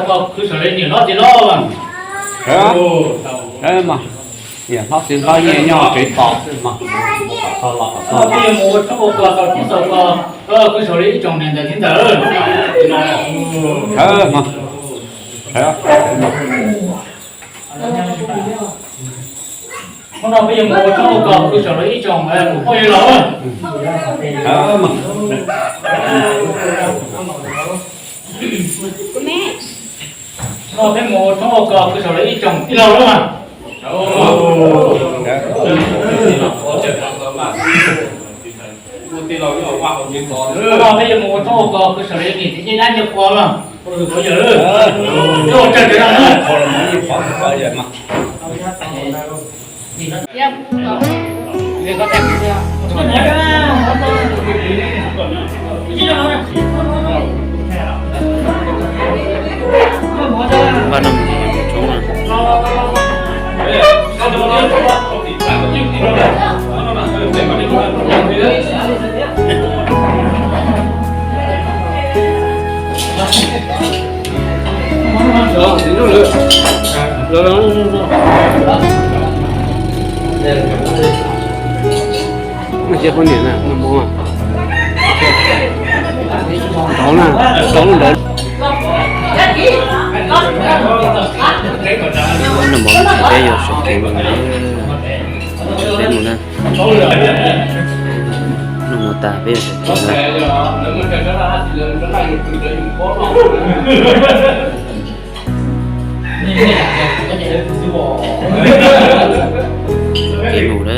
Khwv saum li niam hlob txiv hlob. Mas niam hlob txiv hlob yeej nyob tsev tos xwb mas. Peb yuav mus ua tshoob ua kos xaus tib xaus kos, khwv saum li ib tsoom niam ntawm txiv ntxawm. Hnub no peb yuav mus ua tshoob ua kos khwv saum li ib tsoom phooj ywg laus. Hnub no peb mus ua tshoob ua kos khwv saum li ib tsoom tij laug lawm. Hnub no peb yuav mus ua tshoob ua kos khwv saum li niam txiv ncej dab ncej qhua los, ua tsawg tawm no na. Npaj no mus tshoob na. Ntawd na, ntawd. Noj mov tas peb yuav sawv kev mus na. Peb mus na. Noj mov tas peb yuav sawv kev na. Kev mus na.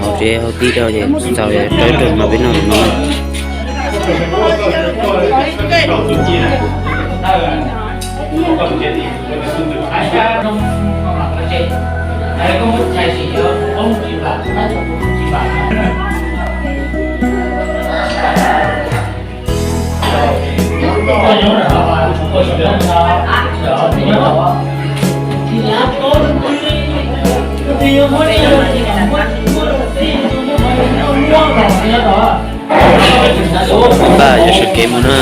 Hauv tsev hauv tij rau ces txaus rau rau no peb noj no. Npaj yuav sawv kev mus na.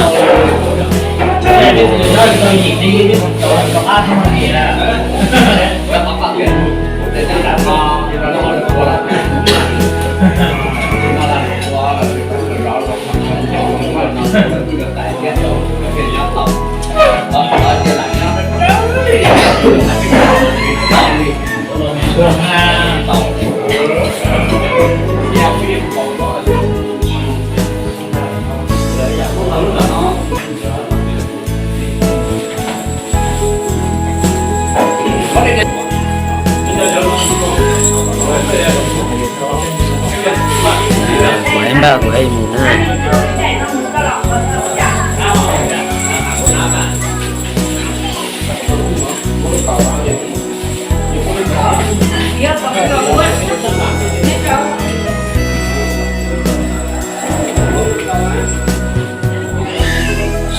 Kuv ib npaj kuv ib mus na.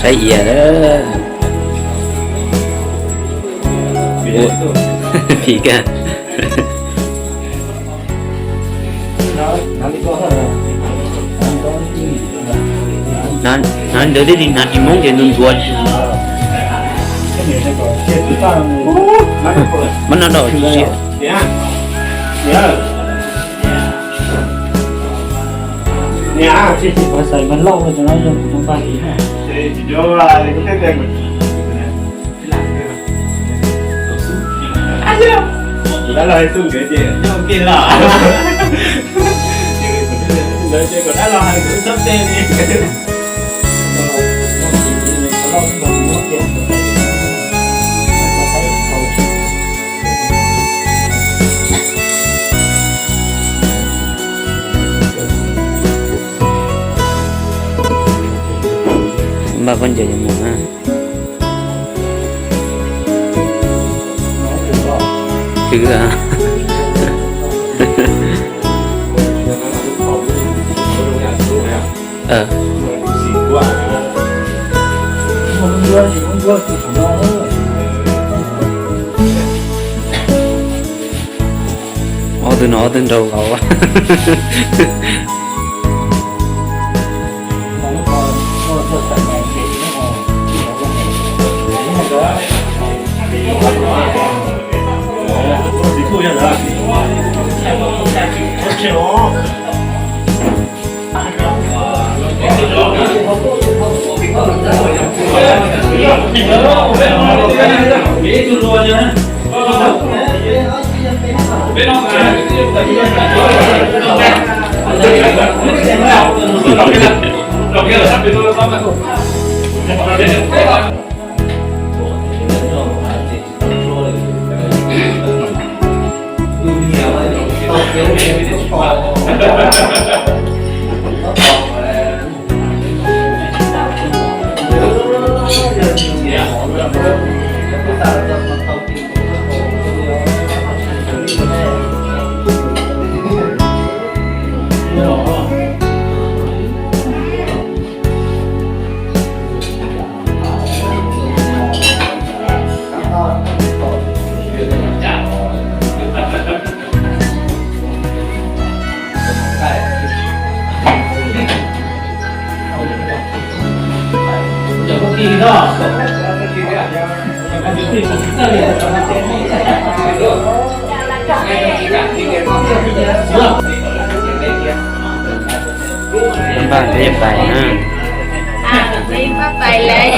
Saib ia, phim kag. Hnav ntawd thiaj li hnav tsis moob ces ntxuav ntxuav. Muab no rau tsis siab. Kuv dab laug hais xub nkawd ces nyob ua ke los. Nkawd ces kuv dab laug hais kuv txhob tej li. Npaj khaub ncaws yuav mus na. Twb Ob tug no ob tug nraug vauv. Npaj peb pais na. Peb pais lawm.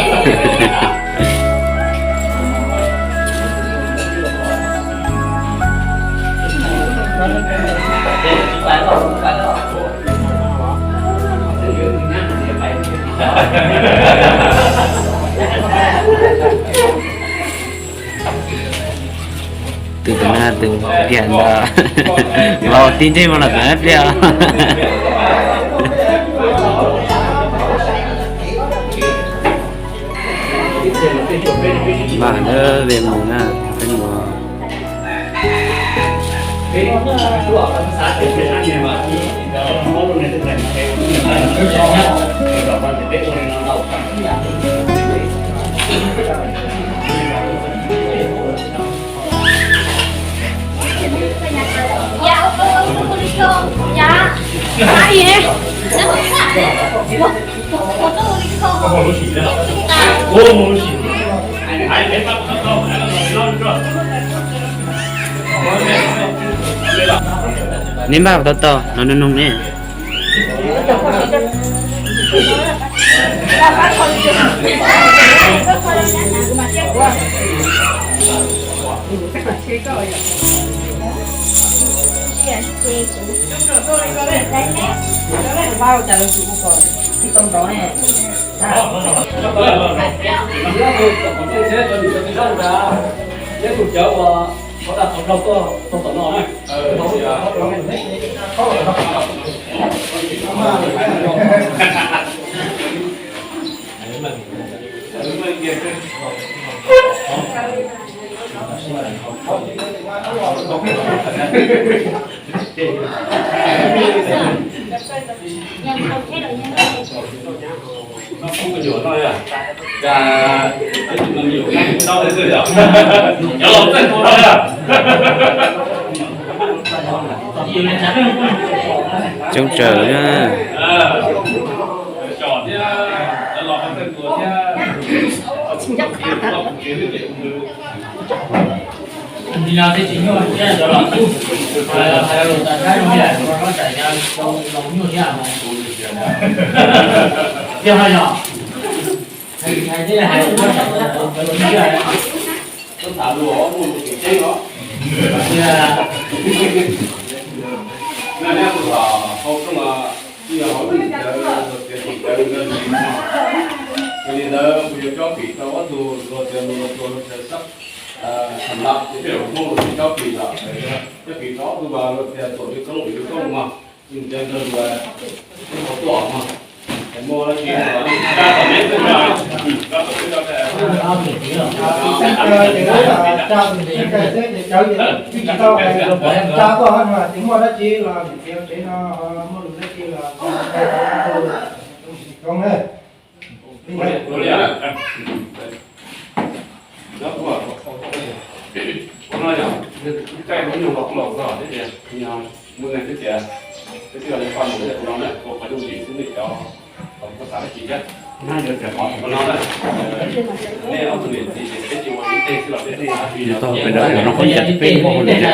Tus tus na tus kiag ntawd los tib ntsej muag los tawm pliaj. Npaj lawm, peb mus na, peb mus. Neb npaj tau tau no nug nug ne. Coob tsawv na. Yog li ntawd kuv yuav cob fim rau ob tug luag tias luag tua luag tias sab tham lab ces peb hauv Hmoob luag tias cob fim lawm, cob fim rau ob tug luag tias tuam li koob li koob mas, nws tias ntawd luag ib qho tuaj mas, muaj dab tsi tsa tus niam tsev tsa tuaj no ces muaj dab tsi los niam tsev no muaj lus dab tsi los koob na. Tau peb no qhov yam peb ua hauj lwm na.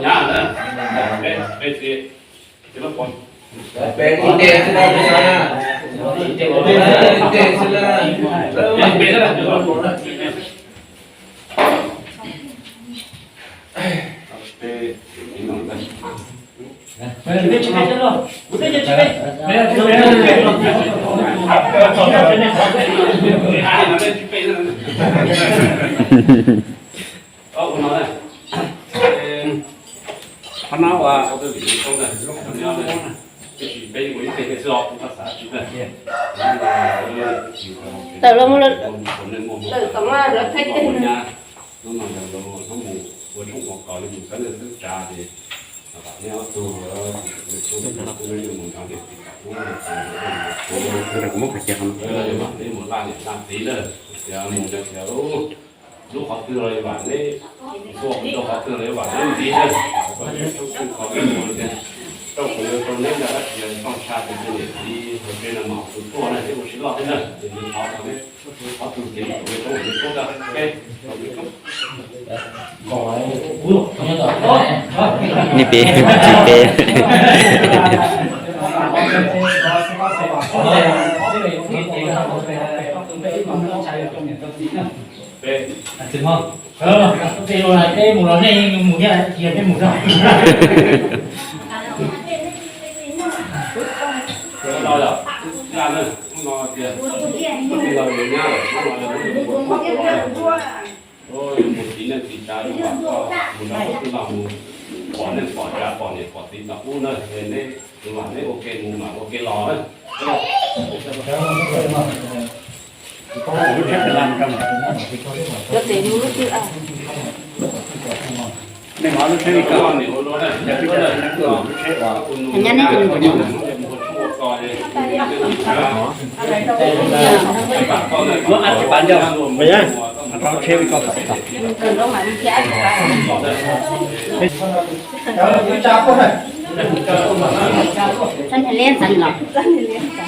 nyab na. Peb, peb txiv, txiv lub pov. Peb ib teg xwb na, ib teg xwb na. Tawm los mus, tawm tod mas lawv thaij teg. Lub qhov twg los vam neb, ua rau qhov twg los vam neb ntxiv na. Rau qhov yuav rau neb ntawm dab tsi toj tsha tus niam txiv hauv tsev no mas tus tuaj na, neb ua tsis loj thiab na, ces nws thov rau neb qhov twg ces neb tsis pe. Nej pe, tsis pe. Peb, peb mus los nej mus thiab, peb mus tso. Hnub no yog, hnub no tias, hnub no yog nyab lawm, hnub no yog hnub no yog mus txiv neej txiv tsav, mus nrog tus twg los mus pom neej pom tsav pom niam pom txiv tom ub na, neb tus vam neb ua ke mus mas ua ke los na. Cov tes mus lub twg a? Nyab neb tus mus. Txhob nrhiav li ntawd los.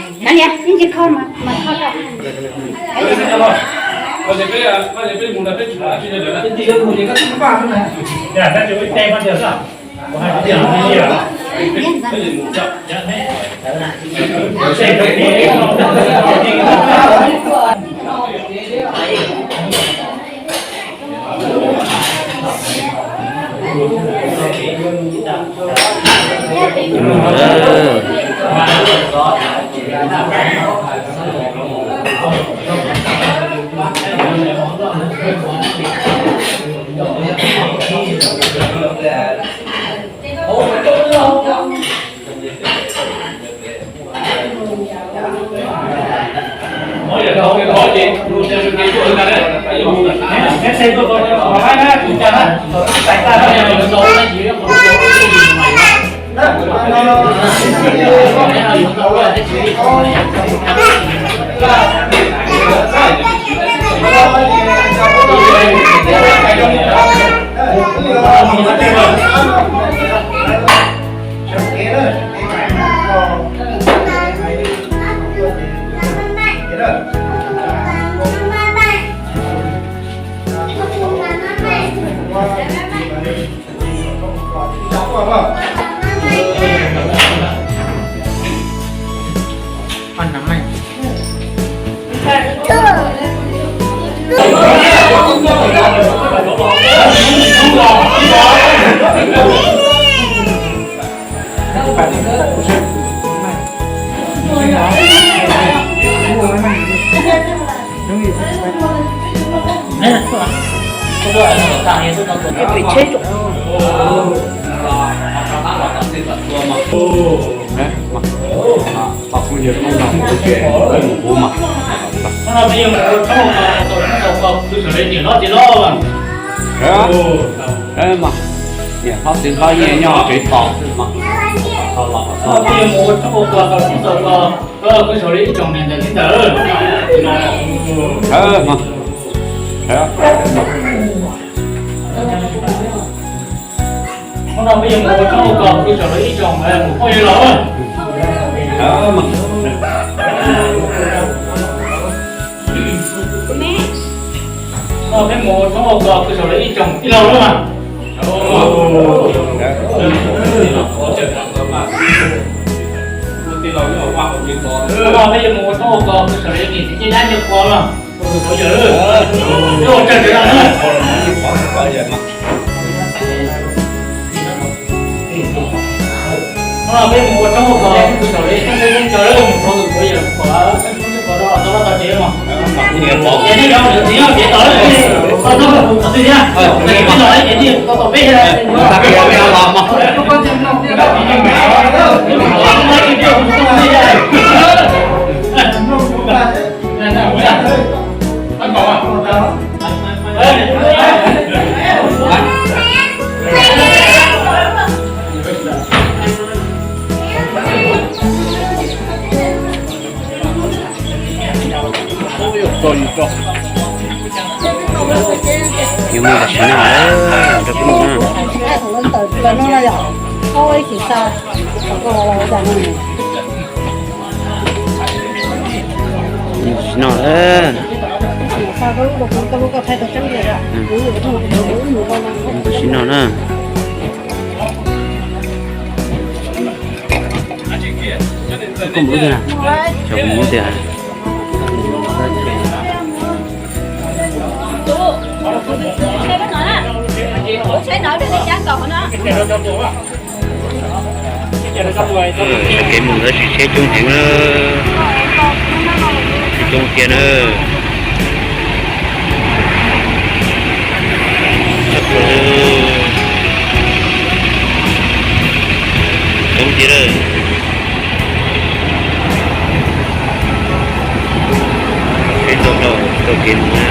Kav liam, ib ntsis kho mas, mas kho tau. Niam hlob txiv hlob yeej nyob tsev tos mas. Mus ua txhub ua kua tau txhub tau kua, ib tsoom niam ntawm txiv ntxawm. Mas Hnub no peb yuav mus ua tshoob ua kos pw saum lawv ib tsoom mus phooj ywg laus. Hnub no peb mus ua tshoob ua kos pw saum lawv ib tsoom tij laug lawm mas. Hnub no peb yuav mus ua tshoob ua kos pw saum lawv ib tsoom tij laug nyob qhuav los. Hnub no peb mus ua tshoob ua kos pw saum lawv ib tsoom tij laug nyob qhuav los, tus tau yawm qhuav tau loj tau tsev mas. Ces nej cov ntawd txiv yog kev tau lawm, tau tau tau twg thiab, ces nej los ces nej tau tau peb thiab. Yuav mus tam sim no lawm, rau peb mus na. Tam sim no lawm. Tam sim no na. Koj mus ua twg na? Xyov kuv mus tiag. Sawv kev mus ntawd tsis tsheb coob heev na, tsis coob tiag na. Coob tiag lawm. Tsheb ntau ntau taug kev mus na.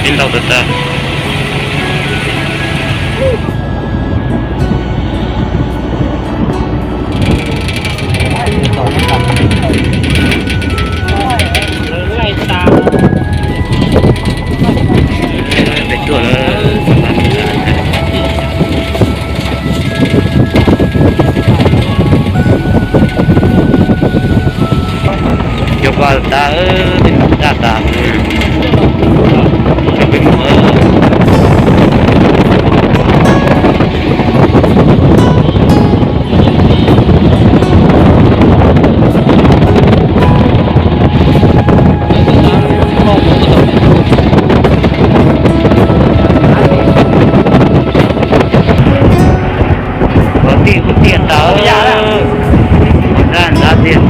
Peb ntau tag tag. Peb tuaj lawm. Cov paj tas, tej daj tas, cov peb mus. Qhov tiaj kuj tiaj tas, nrab nrab tiaj.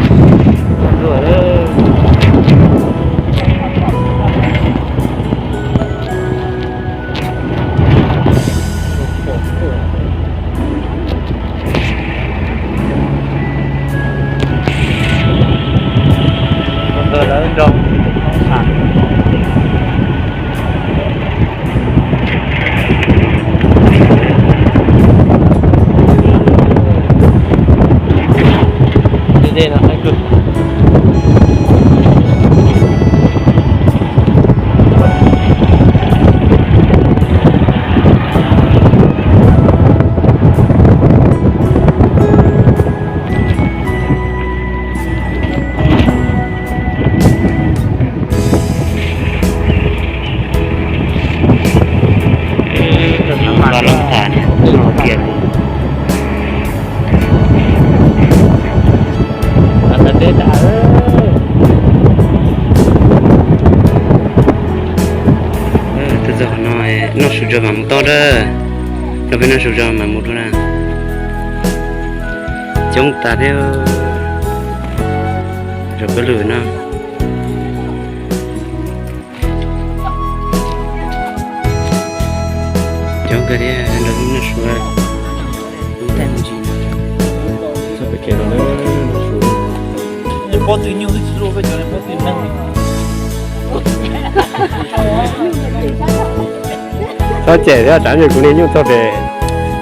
Ua ntawd lawv nrog. Nqa lub tham tias, tus txog qhov no, noj su tso mam mus toj dab. Rau peb noj su tso mam mus dua na. Coob tas thiab. Rau peb lwm no. Coob kawg thiab, nrog lub noj su. Txog pem kev no, noj su. Pob tw nyuj twb tsis luaj, peb cov pob tw neeg. Txhob cem thiab, tsam ntsis kuv niag nyuj txog pem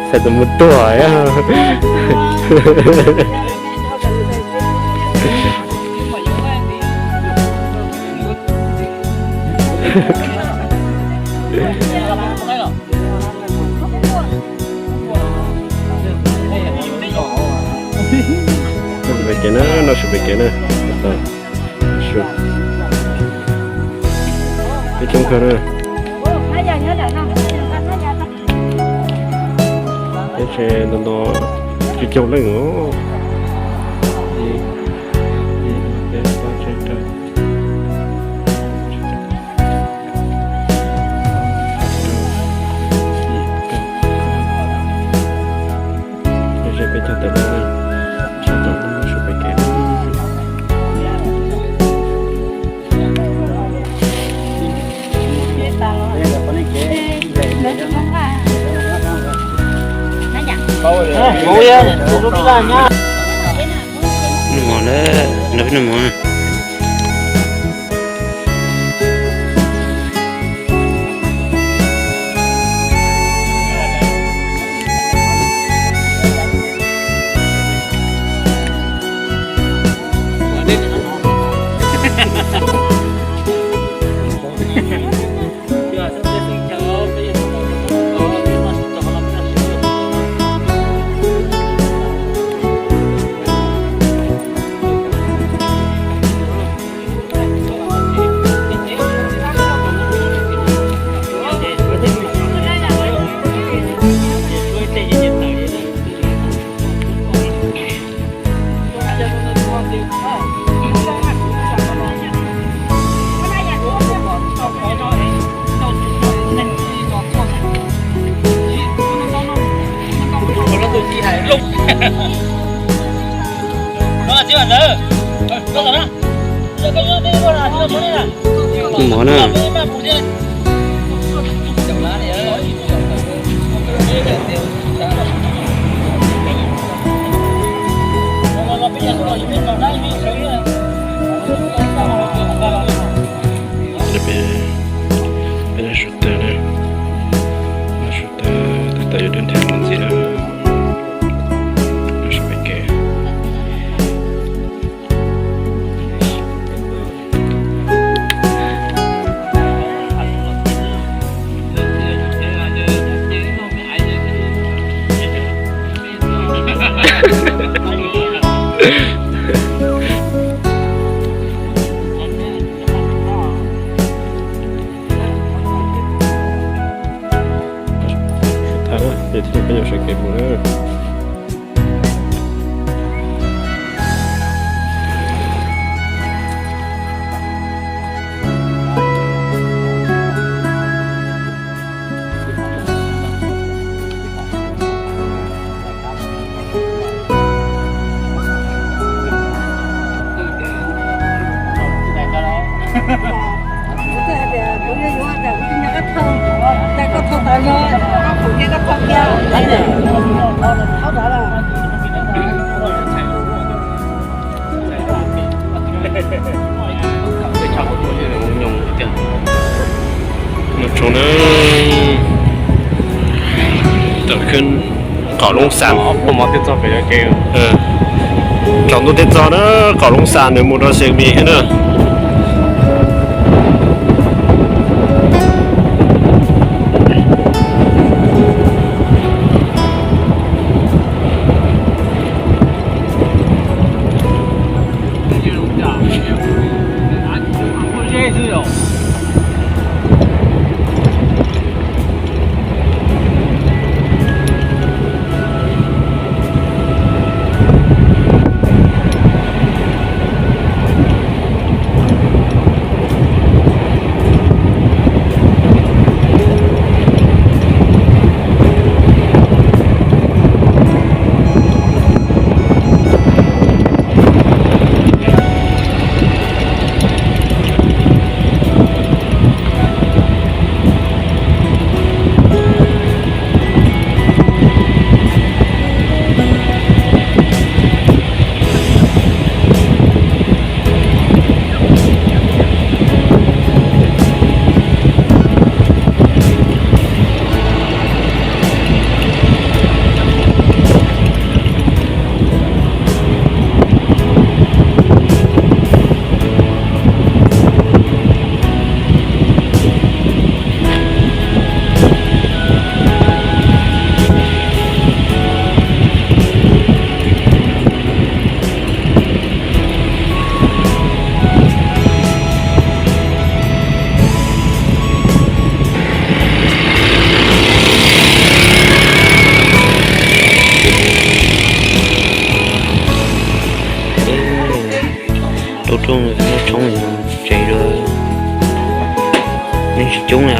xav tus mus tuag. Pem kev na, no su pem kev na. Peb coob kawg na. Peb tsev nto nto, coob coob leej os. Ib, ib, peb, plaub, tsib, rau. Peb cog tawm lawm, tsis tau lub su pem kev. Noj mov na, nrog peb noj mov na. Mov na. Peb, peb noj su tawg na, noj su tawg, tab tom yuav dub nrhiav mus ntxiv na. Noj su pem kev. Thaij na, ces thiaj peb yuav sawv kev mus na. Mus tshoob na, tawm khwb qaum Loob Xas. Tsaus ntuj thiaj txog na, qaum Loob Xas nws mus rau Xees Mis thiab na. Ua rooj muaj tshoob tsev dua, neeg tsis coob li.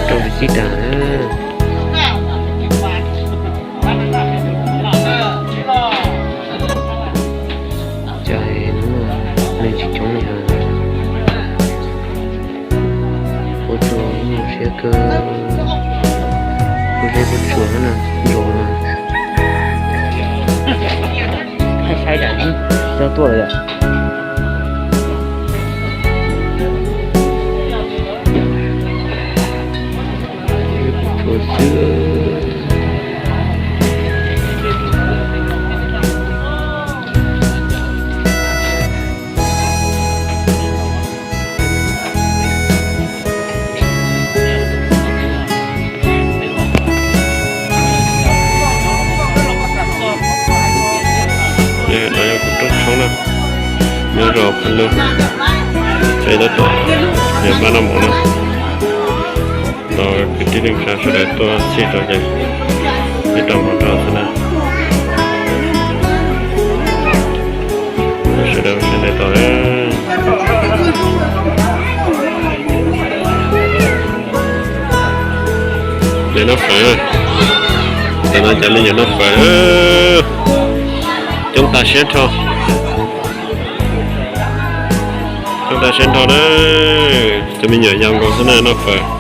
Rau tus txij tas na. Cas hnub no neeg tsis coob li os. Ua rau zoo siab kawg. Kuv zeb kuj tsuas na, nrog no. Saib saib tsam ib cov tuaj lawm yom. Tsuas xwb. No yog kuv rooj tshoob na, nyob rau Phav Lug, ces tab tom yog npaj noj mov no. Tos kwv tij neej tsa sawv daws tuaj txhij rau ces ib rau mov rau xwb na. Sawv daws ua siab ntev tos. Nyiam noj fawm, tam no cov li nyiam noj fawm, coob tas siab nrho. Coob tas siab nrho na, cov me nyuam yau nkaus xwb na noj fawm.